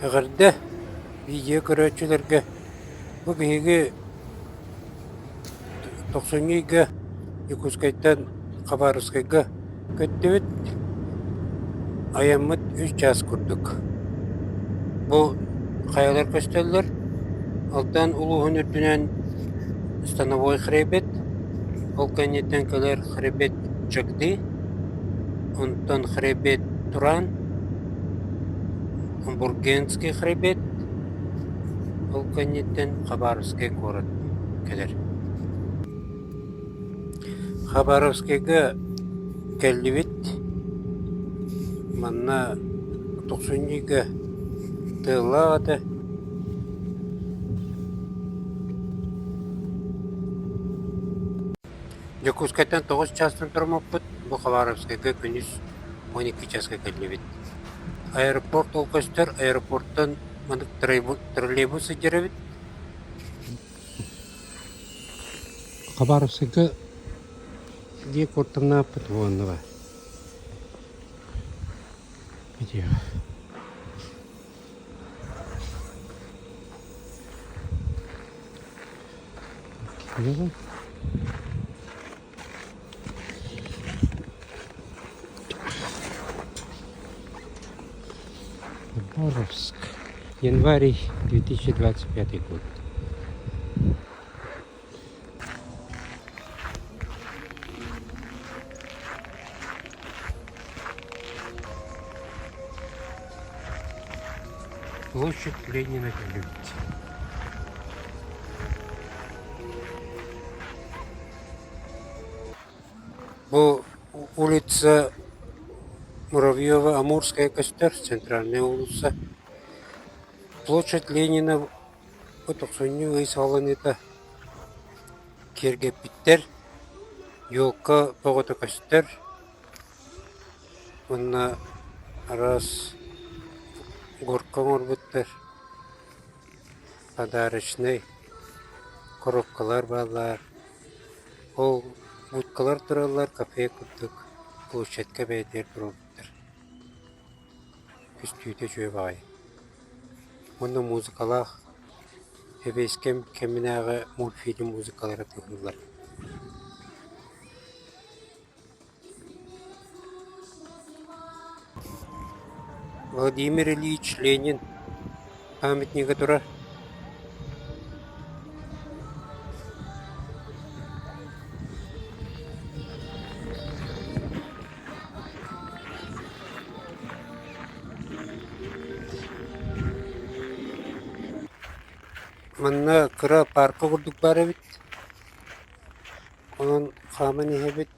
Эҕэрдэ видео көрөөччүлэргэ бу биһиги тохсунньу ыйга Дьокуускайтан Хабаровскайга көттүбүт. Айаммыт үс чаас курдук. Бу хайалар көстөллөр. Алтан улууһун үрдүнэн Становой хребет, ол кэнниттэн кэлэр хребет Чагды, онтон хребет Туран, Бургенский хребет, ол кэнниттэн Хабаровскай куорат кэлэр. Хабаровскайга кэллибит. Манна тохсунньуга тыаллаах этэ. Дьокуускайтан 9 чаастан туруммуппут, бу Хабаровскайга күнүс 12 чааска кэллибит. Аэропорт ол көстөр, аэропортан маннык троллейбус сылдьар эбит. Хабаровскайга дии куортамнааппыт уонна баар. Хабаровск. Январь 2025 год. Площадь Ленина кэллибит. Бу улица Муравьева-Амурская көстөр, центральная улица. Площадь Ленина бу тохсунньу ый саҕаланыыта киэргэппиттэр, елка бөҕөтө көстөр уонна араас горка оҥорбуттар, подарочнай коробкалар бааллар, ол будкалар тураллар кафе курдук площадка бэйэтигэр туруорбуттар, көстүүтэ үчүгэй баҕайы уонна музыкалаах эбиэскэм кэминээҕи мультфильм музыкалара тыаһыыллар. Владимир Ильич Ленин памятнига турар. Манна кыра паарка курдук баар эбит. Онон хааман иһэбит.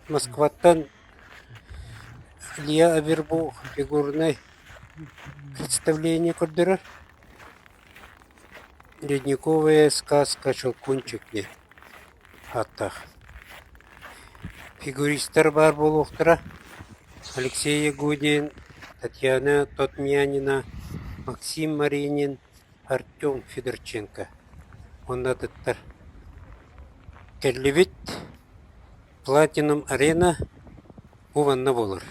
Москваттан Илья Авербух фигурнай представление көрдөрөр. Ледниковая сказка Щелкунчик диэн ааттаах. Фигуристар баар буолуохтара Алексей Ягудин, Татьяна Тотмянина, Максим Маринин, Артем Федорченко уонна атыттар. Кэллибит Платинум Арена бу манна буолар.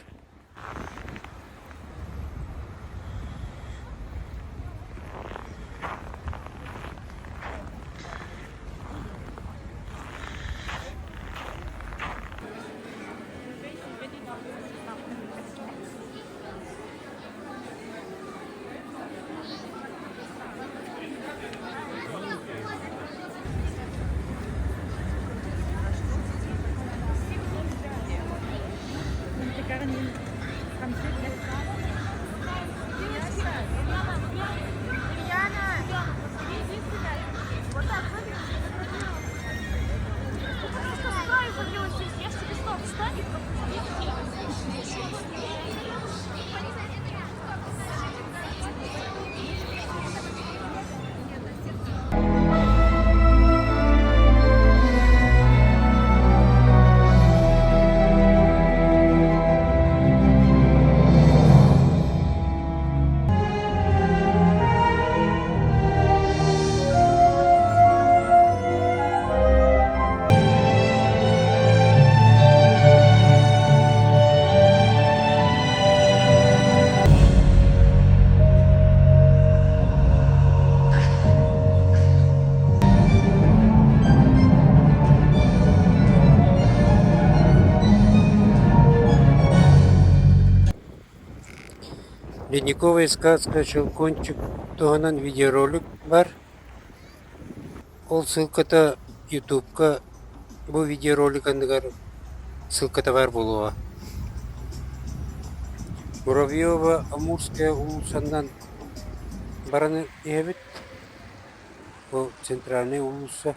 Ледниковая сказка Щелкунчик туһунан видеоролик баар. Ол ссылката ютубка бу видеоролик анныгар ссылката баар буолуоҕа. Муравьева Амурская уулуссанан баран иһэбит. Бу центральнай уулусса.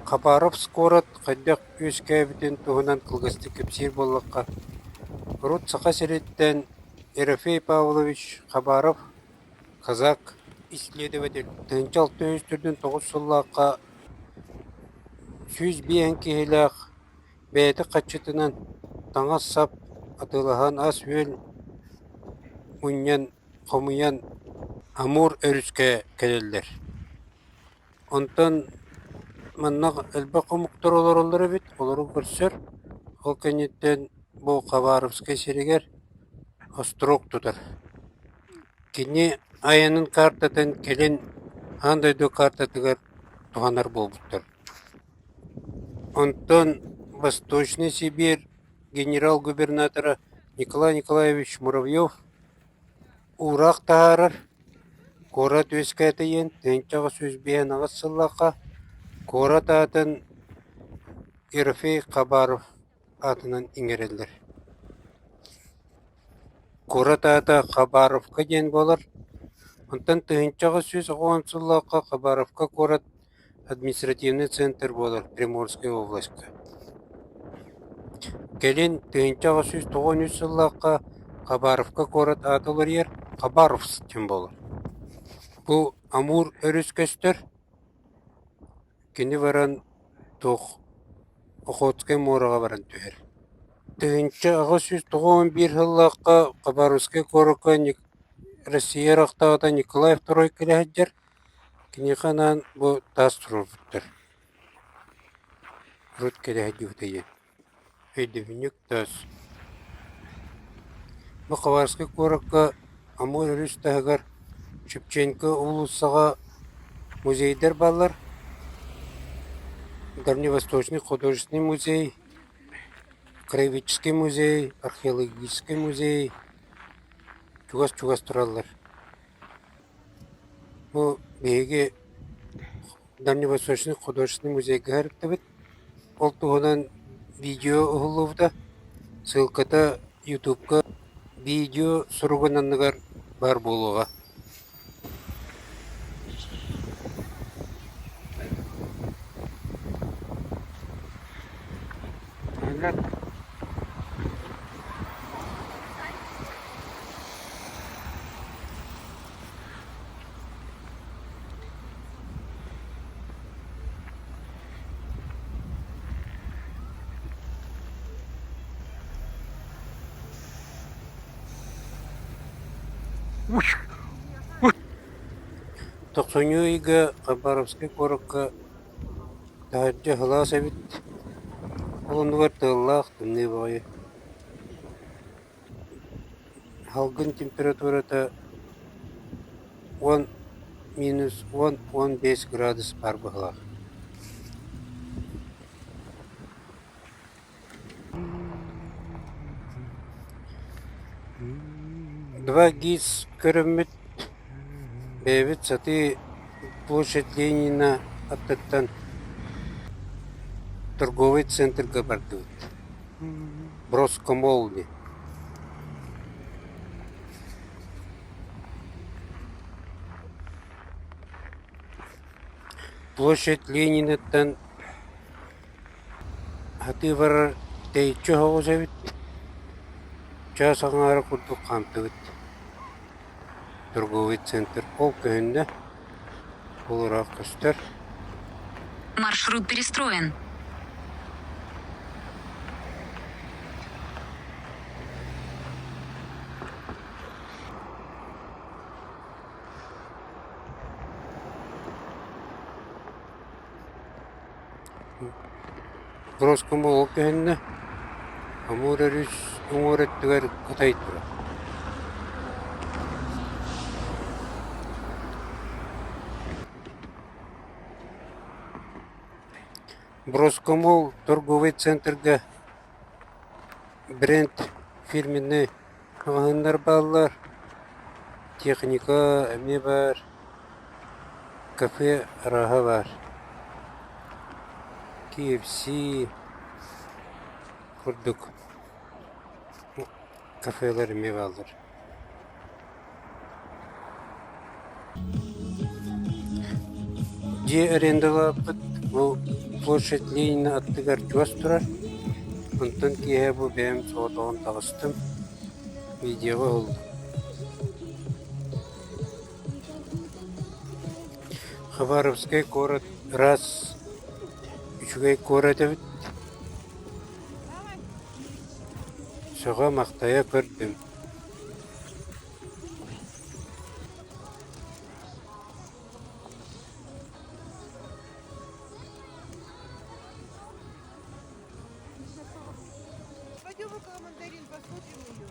Хабаровск куорат хайдах үөскээбитин туһунан кылгастык кэпсиир буоллахха, урут Саха сириттэн Ерофей Павлович Хабаров казак исследователь 1649 сыллаахха 105 киһилээх бэйэтэ хаччытынан таҥас-сап атыылаһан ас-үөл мунньан хомуйан Амур өрүскэ кэлэллэр. Онтон манна элбэх омуктар олороллор эбит, олору көрсөр. Ол кэнниттэн бу Хабаровскай сиригэр острог тутар. Кини айанын картатын кэлин аан дойду картатыгар туһанар буолбуттар. Онтон Восточный Сибирь генерал-губернатора Николай Николаевич Муравьев уураах таһаарар, куорат үөскээтэ диэн 1858 сыллаахха куорат аатын Ерофей Хабаров аатынан иҥэрэллэр. Куорат аата Хабаровка диэн буолар. Онтон 1810 сыллаахха Хабаровка куорат административнай центр буолар Приморскай областька. Кэлин 1893 сыллаахха Хабаровка куорат аата уларыйар, Хабаровск диэн буолар. Бу Амур өрүс көстөр, кини баран туох Охотскай муораҕа баран түһэр. 1891 сыллаахха Хабаровскай куоракка Россия ыраахтааҕыта Николай Второй кэлэ сылдьар. Киниэхэ анаан бу таас туруорбуттар. Урут кэлэ сылдьыбыта диэн. Өйдөбүнньүк таас. Бу Хабаровскай куоракка Амур өрүс таһыгар Шевченко уулуссаҕа музейдар бааллар. Дальневосточный художественный музей, краеведческий музей, археологический музей чугас-чугас тураллар. Бу биһиги Дальневосточный художественный музейга сырыттыбыт. Ол туһунан видео уһуллубута. Ссылката ютубка видео суругун анныгар баар буолуоҕа. Тохсунньу ыйга Хабаровскай куоракка таһырдьа сылаас эбит, ол оннугар тыаллаах тымныы баҕайы. Салгын температурата 10 минус 10-15 градус баар быһыылаах. Два ГИС көрөммүт, бэйэбит сатыы площадь Ленина аттыттан торговай центрга бардыбыт. Броскомол диэн. Площадь Лениныттан сатыы барар тэйиччи соҕус эбит, чаас аҥаара курдук хаамтыбыт. Торговый центр ол көһүннэ, ол ыраах көстөр. Маршрут перестроен. Броскомол ол көһүннэ, Амур өрүс уҥуор өттүгэр Кытай турар. Броскомол торговай центрга бренд фирменный. Маҕаһыыннар бааллар, техника эмиэ баар, кафе арааһа баар, KFC курдук кафелар эмиэ бааллар. Дьиэ арендалаабыт бу площадь Ленина аттыгар чугас турар, онтон киэһэ бу бэйэм соҕотоҕун таҕыстым, видеоҕа уһуллум. Хабаровскай куорат ыраас, үчүгэй куорат эбит. Сөҕө-махтайа көрдүм. Пойдем около мандарин посмотрим ее.